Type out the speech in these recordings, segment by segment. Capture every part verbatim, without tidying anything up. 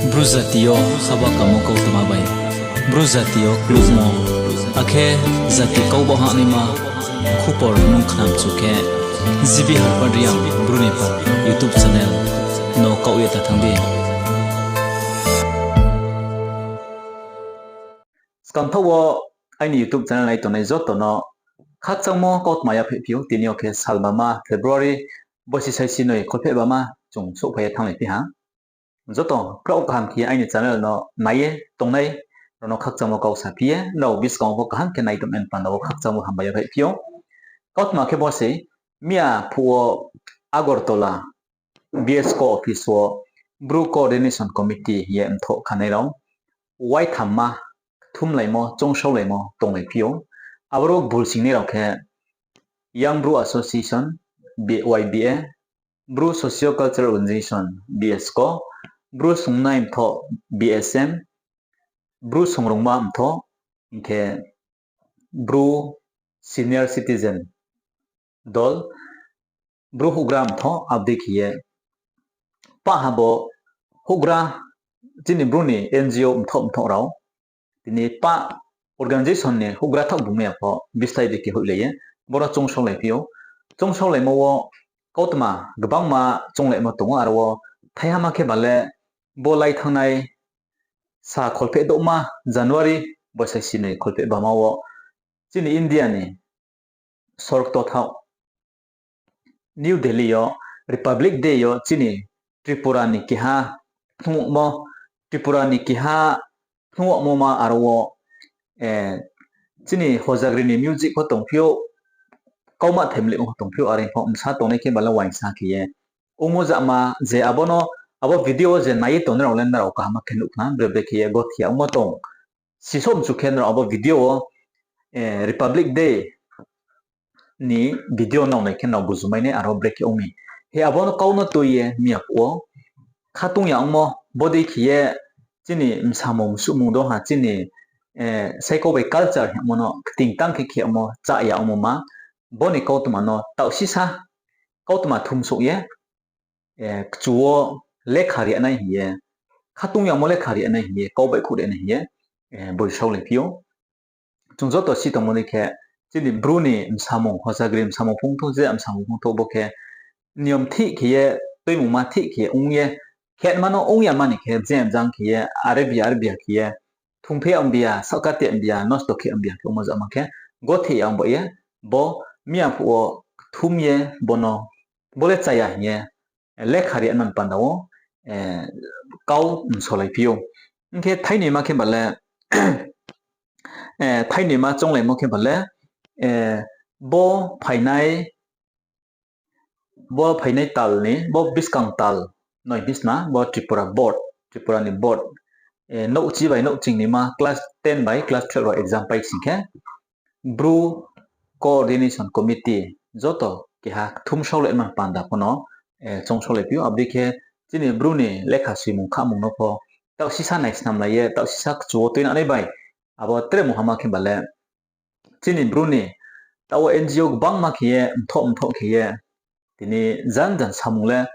Bru jati yo haba kamo kautma bai Bru jati yo klukmo, akhe jati kau bo hahnaima khupor nung khnamchu khe, G B Harpad Reang Bru ni pha YouTube channel no kaoh ye ta thanng di. Skangthaoh wo aini YouTube channel nai tongnai joto no khakchangmo kautma yaphaihphi ou. Tini yo khe salbama February bosi saisi noi kholphehbama chung souhphai ye thannglai phi ha. Joto kraoh kaham khe aini channel no nai ye tongnai rao no khakchangmo kau saphi ye, nrao buskang wo pho kaham khe nai tongmai ni panda wo khakchangmo hambai yaphaihphi ou. Kautma khe bo se, miya phuh wo Agartala B S co office wo Bru Coordination Committee hing ye mthoh khanai rao waithamma kthumlaimo, choungsaolaimo tonglaiphi ou. Aboro bul singnai rao khe Young Bru Association, Y B A, Bru Socio Cultural Organization, B S co, Bru Songnai Mthoh, B S M, Bru Songrungma Mthoh, hing khe Bru Senior Citizen dol, Bru houhgra mthoh, abo dei khe ye pah ha bo houhgra, chini Bru ni N G O mthoh mthoh rao, tini pah organization ni houhgra thaoh bung ya pho, bislái dei khe hoihlai ye, boro choungsaolaiphi ou. Choungsaolaimo wo kautma gbangma chounglaimo tong ou, aro wo thaihama khe ba le bo lai thanngnai sa kholpheh douhma January bosi saisi noi kholphehbama wo chini India ni sorkto thaoh New Delhi yo Republic Day yo chini Tripura ni keha phnuhmo, Tripura ni keha phnuhmo ma aro wo, chini Hojagri ni music pho tongphi ou, kauma family pho tongphi ou, are pho bsa tongnai khe ba le uaingsa khe ye ongmo jama je abo no, abo video wo je nai ye tongnai rao le nrao kaham khe nuh khna, bre bre khe ye gothi ya ongmo tong. Sisouh mchu khe nrao abo video wo, Republic Day ni video nrao nai khe nrao bujumai nai aro bre khe ong mi. Hi abo no kau no tui ye miya phuh wo khatung ya ongmo, bodei khe ye chini msamung msuhmung dong ha, chini saikau bai culture hingmo no kting tang khe khemo chá ya ongmo ma, bo ni kautma no taoh sisa kautma thumsouh ye, kchu wo lekha ri nai hing ye, khatung yamo lekha ri nai hing ye, kau baihkhouh ri nai hing ye, boi saolaiphi ou. Chung joto si tongmo dei khe, chini Bru ni msamung, Hojagri msamung phungthouh, je msamung phungthouh bo khe, niyom thik khe ye, tuimungma thik khe ye ong ye, khetma no ong ya mani khe, je jang khe ye, are bia, are bia khe ye, thungphe ong bia, sahka te ong bia, nosto khe ong bia khe ongmo jama khe, gothi ya ong ba ye, bo miya phuh wo kthum ye, bo no, bo le chaya hing ye, lekha ri nani panda wo, kau msolaiphi ou. Hing khe thainoi ma khe ba le, thainoi ma chounglaimo khe ba le, bo phainai, bo phainai tal ni, bo buskang tal noi bisna, bo Tripura board, Tripura ni board, nouhchi bai nouhching ni ma class ten bai class twelve rao exam pai sing khe, Bru Coordination Committee joto keha kthum saolai man panda pho no, choung saolaiphi ou, abo dei khe chini Bru ni lekha soimung khamung no pho taoh sisa naisnamlai ye, taoh sisa kchu wo tuinanai bai, abo tre mungha ma khe ba le, chini Bru ni taoh wo N G O gbangma khe ye, mthoh mthoh khe ye, tini jan jan samung le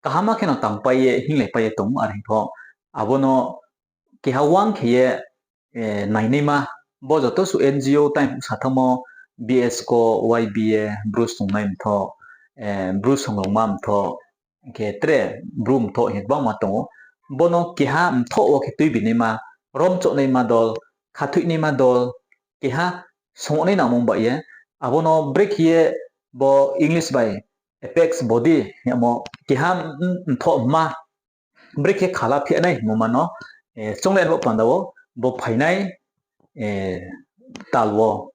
kaham khe no tangpai ye, hinglaipai ye tong ou, are hing pho abo no keha uang khe ye, nainaima, bo joto suh N G O time sa thanngmo, B S co, Y B A, Bru Songnai Mthoh, Bru Songrungma Mthoh, hing khe tre Bru mthoh hing ye gbangma tong ou. Bo no keha mthoh wo khe tuibinaima, romchohnaima dol, khathoihnaima dol, keha songnai nangmo bai ye, abo no brekhe ye bo English bai apex body hingmo keha mthoh ma brekhe khala phi nai hingmo ma no, chounglai bo panda wo, bo phainai, tal wo,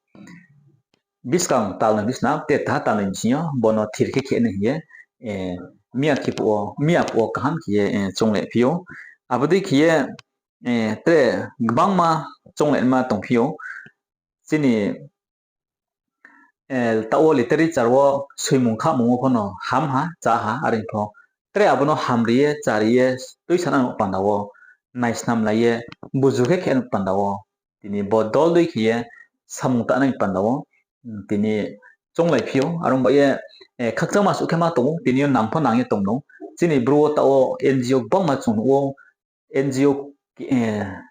buskang tal noi bisna, te taha tal noi bsing yo, bo no thir khe khe nai hing ye, miya khe phuh wo, miya phuh wo kaham khe ye, chounglai phi ou. Abo dei khe ye, tre gbangma chounglaima tongphi ou. Chini taoh wo literature wo soimung khamung wo pho no ham ha, chá ha, are pho tre abo no hamri ye, chári ye, tuisanai panda wo, naisnamlai ye, buzu khe khe panda wo, tini bo dol dei khe ye, samung tanai panda wo, tini chounglaiphi ou, are ong ba ye, khakchangma suh khe ma tong ou, tini yo nang pho nang ye tong nou, chini Bru wo taoh wo N G O gbangma chung nuh ou, N G O,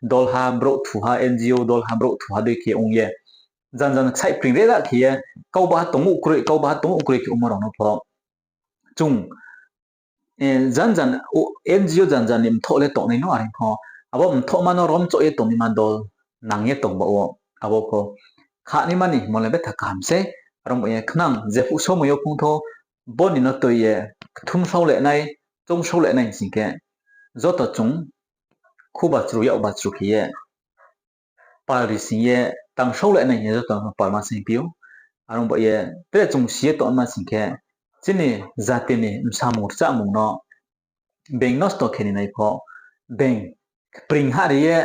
dolha brouh thuha, N G O dolha brouh thuha dei khe ong ye, jan jan ksaih pring re ra khe ye, kau baha tong ou kroi, kau baha tong ou kroi khe ongmo rao no pho chung, jan jan, N G O jan jan ni mthoh le tongnai no, are pho abo mthohma no romchoh ye tongnaima dol nang ye tong ba wo, abo pho khanaima ni hingmo le betha kaham sei. Are ong ba ye khnang jephuh somoi yo phung tho, bo ni no tui ye kthumsao le nai, choungsao le nai sing khe, joto chung khu bachru yak bachru khe ye, pal ri sing ye tangsao le nai hing ye joto no palma saingphi ou. Are ong ba ye tre chung si ye tongma sing khe, chini jati ni bsamung rchamung no being nosto khe ni nai pho, being kpring ha ri ye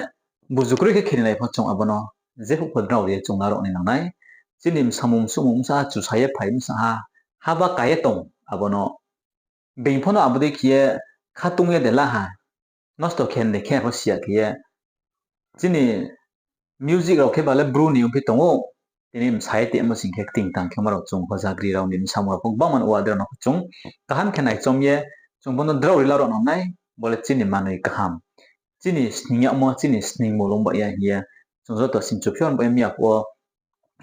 buzu kroi khe khe ni nai pho chung abo no jephuh pho drao ri ye chung la rao nai nang nai. Chini bsamung suhmung bsa ha chusa ye phai bsa ha, haba ka ye tong abo no being pho no abo dei khe ye khatung ye de la ha, nosto khe de khe pho si ya khe ye. Chini music rao khe ba le Bru ni ongphi tong ou, tini bsa ye tongmo sing khe kting tang khe ma rao chung pho jagri rao ni bsamung rao pho gbangma no wa de rao no pho chung kaham khe naichom ye, chung bo no drao ri la rao nang nai, bo le chini manoi kaham. Chini sning yagmo, chini sningmul ong ba ye hing ye, chung joto singchu phior ba ye mi ya phuh wo,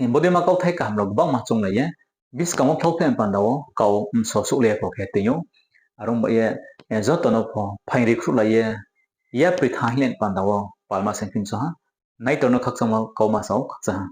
bodeima kauthai kaham rao gbangma chounglai ye, buskang wo khlauphlai panda wo kau bso souhlai ye pho khe tong ou. Are ong ba ye, joto no pho phaing ri khruhlai ye, yapri thanng hinglai panda wo palma saingphi so ha. Naitor no khakchangmo kauma sa ou, khakchang ha.